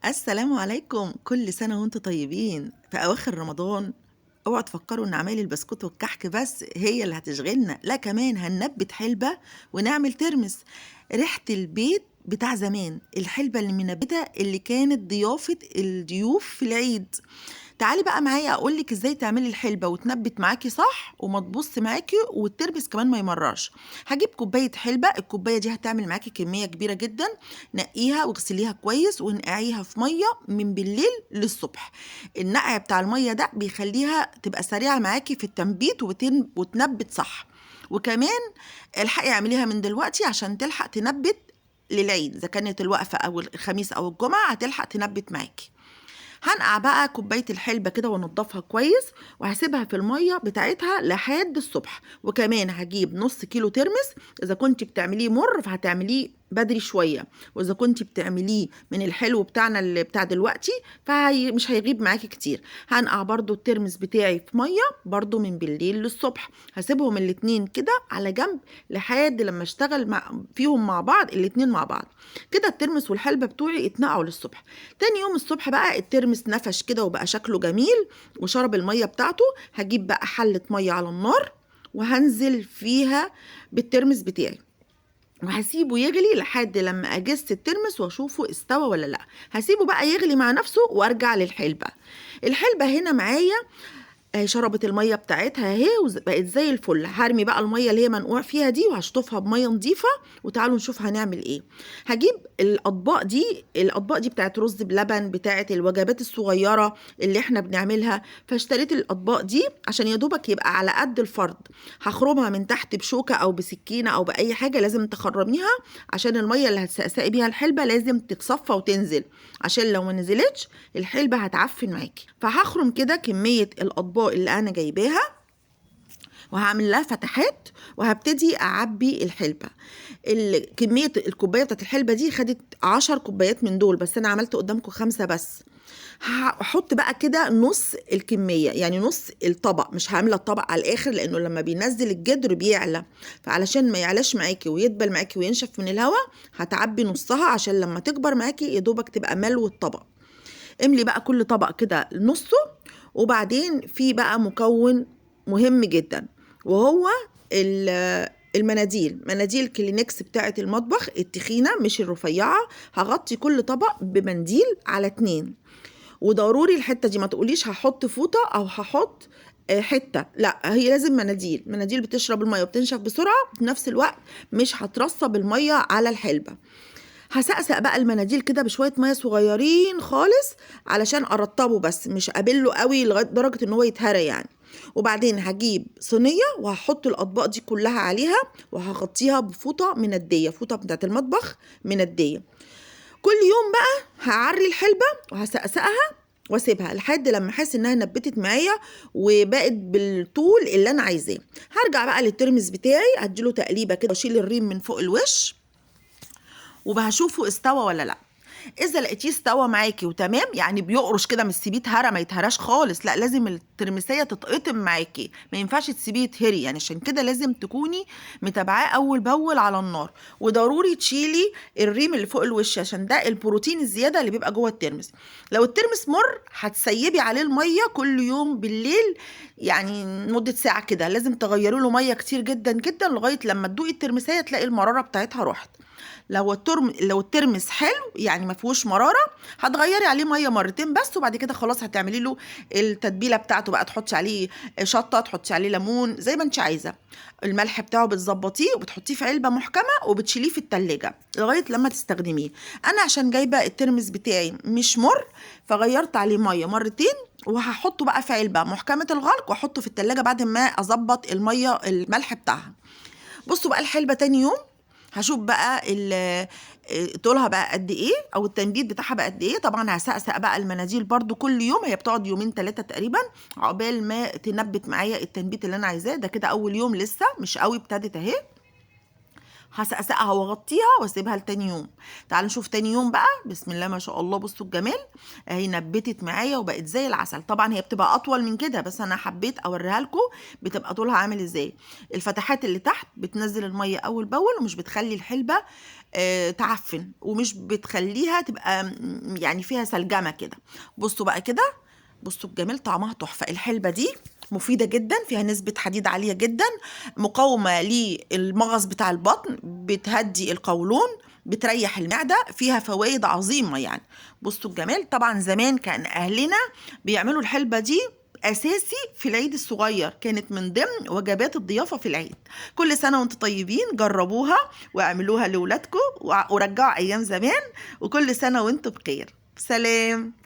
السلام عليكم، كل سنة وأنتم طيبين. في أواخر رمضان اوعوا تفكروا إن عمايل البسكوت والكحك بس هي اللي هتشغلنا، لا كمان هننبت حلبة ونعمل ترمس. ريحة البيت بتاع زمان، الحلبة اللي منبتة اللي كانت ضيافة الضيوف في العيد. تعالي بقى معايا أقول لِك إزاي تعملي الحلبة وتنبت معاكِ صح وما تبوظش معاكِ والترمس كمان ما يمرّرش. هاجيب كوباية حلبة، الكوباية دي هتعمل معاكِ كمية كبيرة جدًا، نقّيها واغسليها كويس وانقعيها في مَيّة من بالليل للصبح. النقع بتاع المَيّة ده بيخلّيها تبقى سريعة معاكِ في التنبيت وتنبت صح. وكمان الحقي اعمليها من دلوقتي عشان تلحق تنبت للعيد، إذا كانت الوقفة أو الخميس أو الجمعة هتلحق تنبت معاكِ. هنقع بقى كوباية الحلبة كده وانضفها كويس وهسيبها في المية بتاعتها لحد الصبح. وكمان هجيب نص كيلو ترمس، إذا كنت بتعمليه مر فهتعمليه بدري شوية، وإذا كنت بتعمليه من الحلو بتاعنا اللي بتاع دلوقتي فهي مش هيغيب معاكي كتير. هنقع برضو الترمس بتاعي في مية برضو من بالليل للصبح، هسيبهم الاتنين كده على جنب لحد لما اشتغل فيهم مع بعض الاتنين مع بعض كده. الترمس والحلبة بتوعي اتنقعوا للصبح. تاني يوم الصبح بقى الترمس نفش كده وبقى شكله جميل وشرب المية بتاعته. هجيب بقى حلة مية على النار وهنزل فيها بالترمس بتاعي وهسيبه يغلي لحد لما اجس الترمس واشوفه استوى ولا لا. هسيبه بقى يغلي مع نفسه وارجع للحلبة. الحلبة هنا معايا شربت المية بتاعتها اهي وبقت زي الفل. هرمي بقى المية اللي هي منقوع فيها دي وهشطفها بمية نظيفة، وتعالوا نشوف هنعمل ايه. هجيب الاطباق دي، الاطباق دي بتاعت رز بلبن، بتاعت الوجبات الصغيرة اللي احنا بنعملها، فاشتريت الاطباق دي عشان يا دوبك يبقى على قد الفرد. هخرمها من تحت بشوكة او بسكينة او بأي حاجة، لازم تخرميها عشان المية اللي هتسقسقي بيها الحلبة لازم تتصفى وتنزل، عشان لو ما نزلتش الحلبة هتعفن معاكي. فهخرم كده كمية الاطباق اللي انا جايباها وهعمل لها فتحات وهبتدي اعبي الحلبة. كمية الكوباية بتاعت الحلبة دي خدت 10 كوبايات من دول، بس انا عملت قدامكم 5 بس. هحط بقى كده نص الكمية، يعني نص الطبق، مش هعمل الطبق على الاخر لانه لما بينزل الجدر بيعلى، فعلشان ما يعلاش معاكي ويدبل معاكي وينشف من الهواء هتعبي نصها عشان لما تكبر معاكي يا دوبك تبقى ملو الطبق. املي بقى كل طبق كده نصه. وبعدين في بقى مكون مهم جدا وهو المناديل، مناديل كلينكس بتاعة المطبخ التخينة مش الرفيعة. هغطي كل طبق بمنديل على 2، وضروري الحتة دي ما تقوليش هحط فوطة أو هحط حتة، لا هي لازم مناديل. مناديل بتشرب المية وبتنشف بسرعة، في نفس الوقت مش هترصب المية على الحلبة. هسقسق بقى المناديل كده بشوية مية صغيرين خالص علشان أرطبه بس، مش أبله قوي لغاية درجة إن هو يتهرى يعني. وبعدين هجيب صينية وهحط الأطباق دي كلها عليها وهغطيها بفوطة مندية، فوطة بتاعت المطبخ مندية. كل يوم بقى هعري الحلبة وهسقسقها واسيبها لحد لما احس انها نبتت معايا وبقت بالطول اللي انا عايزاه. هرجع بقى للترمس بتاعي، هديله تقليبه كده واشيل الريم من فوق الوش وبهشوفه استوى ولا لا. اذا لقيتيه استوى معاكي وتمام، يعني بيقرش كده، مش تسيبيه يتهرى، ما يتهراش خالص، لا لازم الترمسيه تتقطم معاكي، ما ينفعش تسيبيه يتهري يعني، عشان كده لازم تكوني متابعاه اول باول على النار. وضروري تشيلي الريم اللي فوق الوش عشان ده البروتين الزياده اللي بيبقى جوه الترمس. لو الترمس مر هتسيبي عليه الميه كل يوم بالليل، يعني مده ساعه كده، لازم تغيري له ميه كتير جدا جدا لغايه لما تدوقي الترمسيه تلاقي المراره بتاعتها راحت. لو الترمس حلو يعني ما فيهوش مراره هتغيري عليه ميه مرتين بس، وبعد كده خلاص هتعملي له التتبيله بتاعته بقى، تحطي عليه شطه، تحطي عليه ليمون، زي ما انت عايزه. الملح بتاعه بتظبطيه وبتحطيه في علبه محكمه وبتشيليه في التلاجة لغايه لما تستخدميه. انا عشان جايبه الترمس بتاعي مش مر فغيرت عليه ميه مرتين، وهحطه بقى في علبه محكمه الغلق واحطه في التلاجة بعد ما اظبط الميه الملح بتاعها. بصوا بقى الحلبه تاني يوم هشوف بقى طولها بقى قد ايه او التنبيت بتاعها بقى قد ايه. طبعا هسقسق بقى المناديل برضو كل يوم، هي بتقعد يومين 3 تقريبا عقبال ما تنبت معايا التنبيت اللي انا عايزاه. ده كده اول يوم لسه مش قوي، ابتدت اهي. هسقسقها واغطيها واسيبها لتاني يوم. تعالوا نشوف تاني يوم بقى. بسم الله ما شاء الله، بصوا الجمال اهي، نبتت معايا وبقت زي العسل. طبعا هي بتبقى اطول من كده، بس انا حبيت اوريها لكم بتبقى طولها عامل ازاي. الفتحات اللي تحت بتنزل المية اول باول، ومش بتخلي الحلبة تعفن، ومش بتخليها تبقى يعني فيها سلجمه كده. بصوا بقى كده، بصوا الجمال، طعمها تحفة. الحلبة دي مفيدة جدا، فيها نسبة حديد عالية جدا، مقاومة للمغص بتاع البطن، بتهدي القولون، بتريح المعدة، فيها فوائد عظيمة يعني. بصوا الجمال. طبعا زمان كان أهلنا بيعملوا الحلبة دي أساسي في العيد الصغير، كانت من ضمن وجبات الضيافة في العيد. كل سنة وانتم طيبين، جربوها واعملوها لأولادكم ورجعوا أيام زمان، وكل سنة وانتم بخير. سلام.